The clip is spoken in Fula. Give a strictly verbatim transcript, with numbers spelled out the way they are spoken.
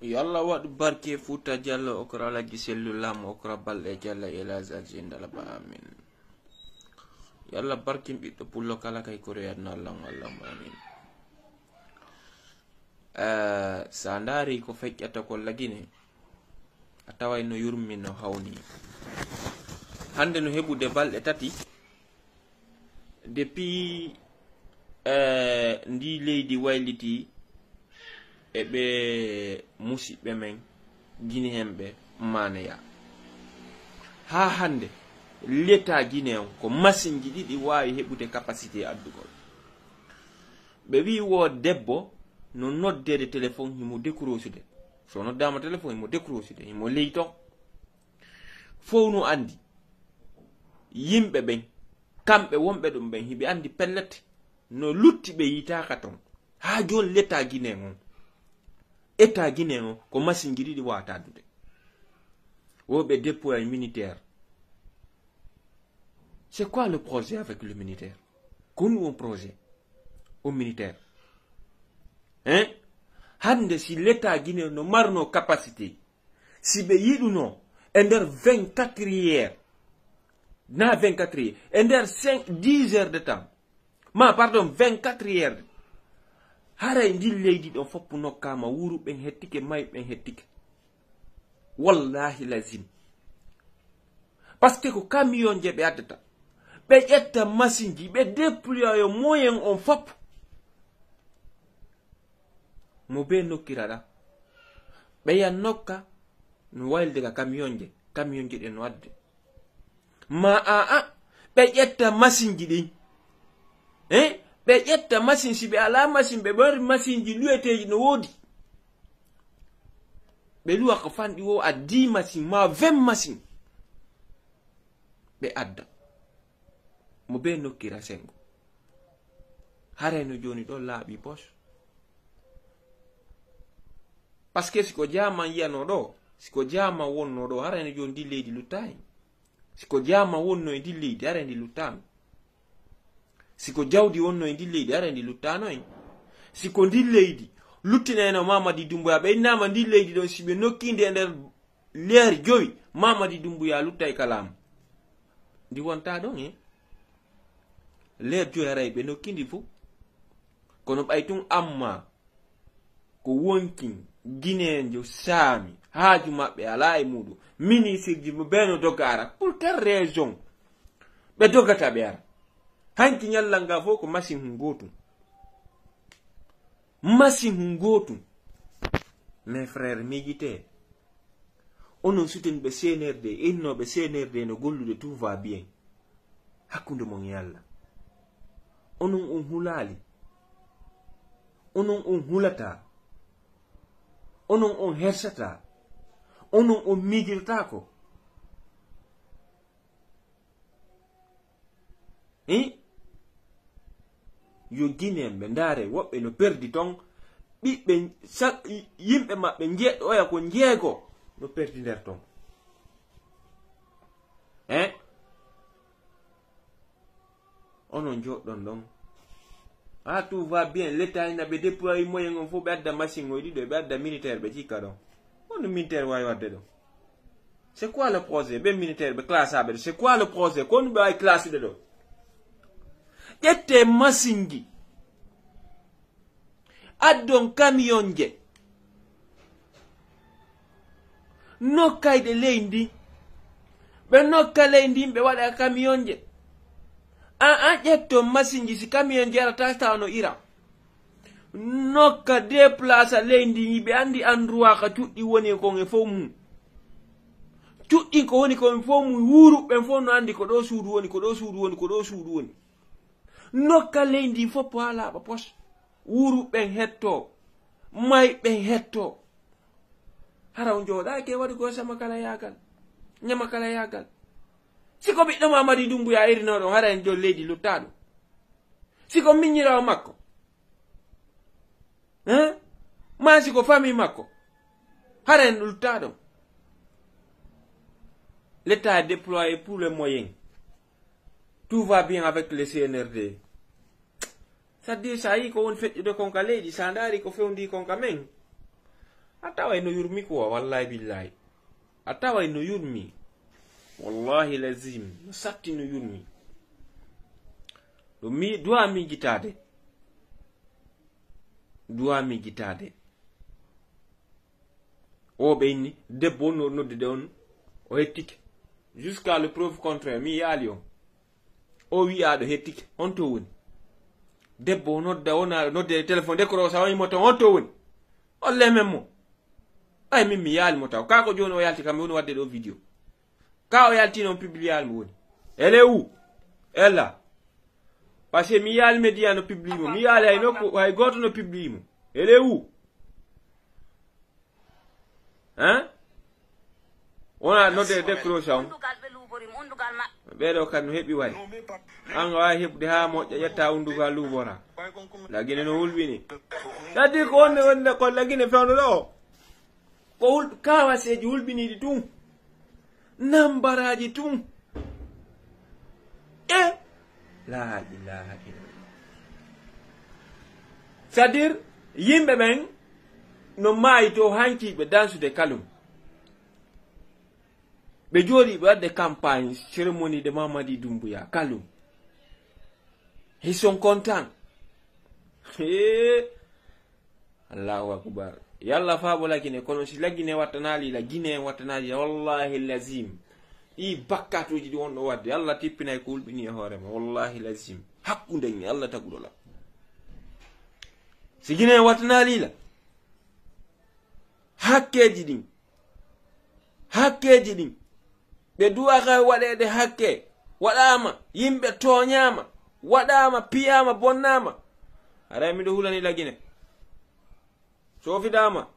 Yo Allah waɗu barke Fuuta Jallo, okra Alhaji Sellu Lam, okra balɗe Jalla Elhadj Alji Ndalaba, amin. Yo Allah barkin ɓiɗɗo pullo kala kay koroyatno Allah mo, Allah mo, amin. Eh, sa ndaari ko feƴƴata ko lagine, a taway no yurmi no hawni. Hannde no heɓude balɗe tati, depuis, eh, ndi leydi wayliti e ɓe musiɓɓe men Guinéen ɓe maneya. Haa hannde, l'État guinéen ko masinji ɗiɗi waawi heɓude capacité addugol. Ɓe wi'i wo debbo no noddeede téléphone, himo décrochude. So noddaama téléphone, himo décrochude, himo ley ton. Fow no anndi. Yimɓe ɓen, kamɓe wonɓe ɗum ɓen, hiɓe anndi pellet. No lutti ɓe yitaaka ton. Haa jooni l'État guinéen on, État guinéen on, ko masinji ɗiɗi waawata addude. Wo ɓe déployer militaire. C'est quoi le projet avec le militaire? Ko honɗum woni projet o militaire? Hein? Hannde si l'État guinéen no marno capacité, si ɓe yiɗuno e nder vingt-quatre heures, na vingt-quatre heures, e nder cinq, dix heures de temps, ma pardon, vingt-quatre heures, haray ndin leydi ɗon fof nokkaama, wuuruɓe ɓen hettike, mayɓe ɓen hettike. Wallahi lazim. Parce que ko camion je ɓe addata. Ɓe ƴetta masinji, ɓe déployer moyen on fof. Mo be nokkiraɗa. Ɓe yan nokka no waylde ka camion je, camion je ɗen no adde. Ma a, a, ɓe ƴetta masinji ɗin. Eh? Ɓe ƴetta masin, si ɓe alaa masin, ɓe ɓori masinji luweteeji no woodi. Ɓe luwa ko fanɗi wo a dix masin, ma vingt masin. Ɓe adda. Mo be nokkira sengo. Harayno jooni ɗo laaɓi poche. Parce que si ko jaaman yiyano ɗo, si ko jaaman wonno ɗo, harayno jooni ndi leydi luttaani. Si ko jaaman wonno e ndi leydi, haray ndi luttaano. Si ko jawdi wonno e ndi leydi, haray ndi luttaano en. Si ko ndi leydi luttinayno Mamadi Dumbuya, ɓe innama ndi leydi ɗon, si ɓe nokki ndi e nder leer jowi, Mamadi Dumbuya luttay ka laamu. Ndi wonta ɗon, eh? Leer jowi haray ɓe nokki ndi fof. Kono ɓay tun amma ko wonkin Guinéenjo saami, haaju maɓɓe alaa e muuɗum. Ministirji mo bee no dogga ara. Pour quelle raison ɓe dogata ɓe ara? Hanki ñallal ngal fof ko machine hun gootum. Machine hun gootum. Mes frères, miijitee. Onon sutenɓe C N R D, innooɓe C N R D no gollude, tout va bien. Hakkunde mon e Allah. Onon on hulaali. Onon on hulataa. Onon on hersataa. Onon on miijotaako. Hi? Yo Guinéen ɓe ndaare, woɓɓe no perdi ton, ɓiɓɓe sa-, yimɓe maɓɓe njeeɗo, oya ko njeego no perdi nder ton. Hein? Onon jooɗɗon ɗon. Ah, tout va bien. L'État ina ɓe déployer moyen on fof, ɓe adda machine oy ɗiɗo, ɓe adda militaire, ɓe cikka ɗon. Honno militaire waawi waɗde ɗo? C'est quoi le projet? Ɓe militaire, ɓe classaaɓe ɗo. C'est quoi le projet? Ko honno ɓe waawi classude ɗo? Ƴettee masinji. Addon camion je. Nokkayde leydi ndi. Ɓe nokka leydi ndi, ɓe waɗa camion je. An, an ƴetto masinji, si camion je arata tawa no ira. Nokka déplacer leydi ndi, ɓe anndi endroit ka cuɗɗi woni kon e fof mum. Cuɗɗi ko woni kon e fof mum, wuuruɓe ɓen fof no anndi ko ɗo suudu woni, ko ɗo suudu woni, ko ɗo suudu woni. Nokka leydi ndi fof haa laaɓa pos. Wuuruɓe ɓen hetto, mayɓe ɓen hetto. Hara on jooɗaaki e waɗugol sama kala yaagal, ñama kala yaagal. Si ko ɓiɗɗo Mamadi Dumbuya irinoo ɗon, hara en jol leydi luttaaɗo. Si ko miñiraawo makko, hein? Maa si ko famille makko, hara en luttaa ɗon. L'État a déployé tous les moyens. Tout va bien avec le C N R D. C'est-à-dire, sa yii ko woni feƴƴude kon ka leydi, sa ndaari ko fewndi kon ka men, A taway no yurmi quoi, wallahi billahi. A taway no yurmi. Wallahi lazim, no satti no yurmi. Ɗum mi duwa mi gitaade. Duwa mi gitaade. O ɓe inni, debbo on no noddude on, o hettike. Jusqu'à le preuve contraire, mi yaali on. O wi'aaɗo hettike, on to woni? Debbo o nodda, wona nodde e téléphone, décroche, o yimo tan, on to woni? On lemen mo. Ay, min mi yaali mo taw. Kaa ko jooni o yalti kam, mi woni wadde ɗo vidéo. Kaa o yalti noon publiyaali mo woni. Elle est où? Ella. Parce que mi yaali média no publie mo. Mi yaali hay nokku, hay gooto no publie mo. Elle est où? Hein? Wona nodde e décroche on. Undugal ɓe luuborii mo, undugal maɓɓe. Ɓeeɗo kan no heɓi wayi. An a waawi heɓude haa moƴƴa, ƴetta undugal luubora. Lagine no hulɓini. Tati ko wonde, wonde ko Lagine fewndo ɗo. Ko hul-, kawaseeji hulɓiniiɗi tun. Nambaraaji tun. E? La ilaha illallah. C'est-à-dire, yimɓe ɓen no maayi to hanki ɓe dansude kalum. Ɓe jooɗi ɓe wadde campagne, cérémonie de Mamadi Doumbouya, kalum. Ils sont contents. Hee. Allahu akbar. Yalla faabo Lagine, kono si Lagine wattanaali la, Guinée wattanaali la, wallahi lazim. Ɗi bakkatuuji ɗi wonɗo wadde, Allah tippinay ko hulɓini e hoore ma, wallahi lazim. Hakkunde nge, Allah taguɗo la. Si Guinée wattanaali la, hakkeeji ɗin, hakkeeji ɗin, ɓe duwaka waɗeede hakke, waɗaama, yimɓe tooñaama, waɗaama, piyaama, bonnaama. Haray miɗo hulani Lagine. Soofidaama,